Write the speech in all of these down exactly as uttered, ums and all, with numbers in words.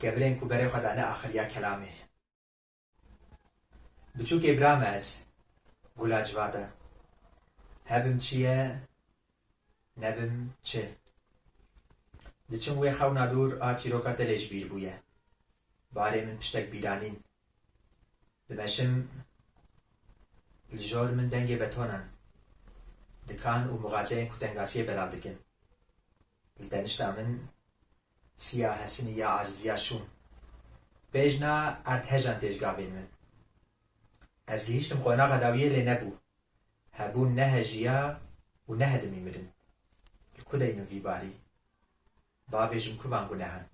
Kevirên ku berê xwe dane axiriya kelamê. Biçûkê bira me ez, gula civata. Hebim çi ye, nebim çi. Diçim wê xewna dûr a çîroka te lê ji bîr bûye. Barê min piştek bîranîn. Dimeşim, li jor min dengê betonan, dikan û mixazeyên ku tengasiyê belav dikin. Li tenişta min siya hesinî ya aciziya şûn. Pêjna erdhejan tê ji gavên min. Ez gihîştim qonaxa dawiyê lê nebû. Hebûn nehejiya û nehedimî mirin. Li ku deynim vî barî? Bavêjim ku van gunehan.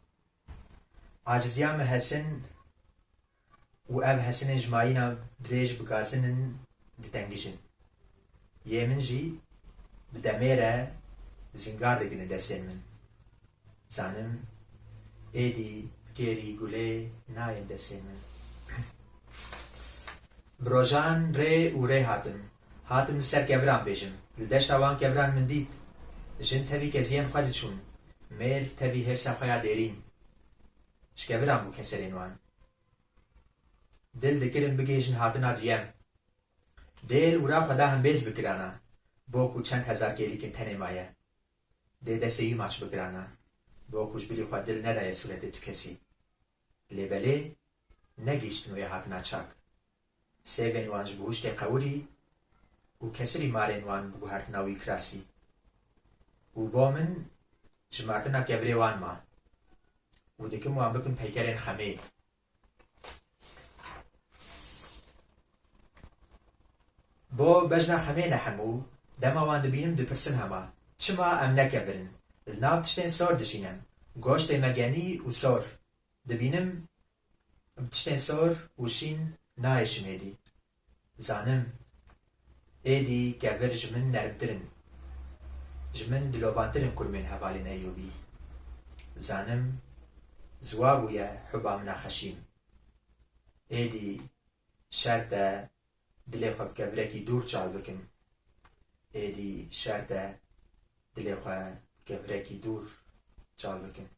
Aciziya min hesin û ev hesinên ji mayîna dirêj bi gazin in, ditengijin. Yê min jî bi demê re zingar digine destên min. Zanim êdî bi kêrî gulê nayên destên min. Bi rojan rê û rê hatim. Hatim li ser keviran bêjim. Li deşta wan keviran min dît. Jin tevî keziyên xwe diçûn. Mêr tevî hêrsa xwe ya dêrîn. Ji keviran bû keserên wan. Dil dikirin bigihîjin hatina duyem. Dê li wira xwe da hembêz bikirana, bo ku çend hezar kêlîkin tenê maye. Dê destê wî maç bikirana, bo ku ji bilî xwe dil nedaye sûretê tu kesî. Lê belê negihîştin wê hatina çak. Sêvên wan ji bihuştê qewirî û kesirî marên wan bi guhertina wî kirasî. Û bo min jimartina kevirê wan ma. Û dikim wan bikim peykerên xemê. Bo bejna xemê ne hemû, dema wan dibînim dipirsim hema, çima em ne kevir in? Li nav tiştên sor dijîn em. Goştê me genî û sor. Dibînim bi tiştên sor û şîn nayê şimêdî. Zanim, êdî kevir ji min nermtir in. Ji min dilovantir in kurmên hevalên Eyûbî. Zanim, ziwa bûye huba min a xeşîm. Êdî şert e dilê xwe bi kevirekî dûr çal bikim. Êdî şert e dilê xwe bi kevirekî dûr çal bikim.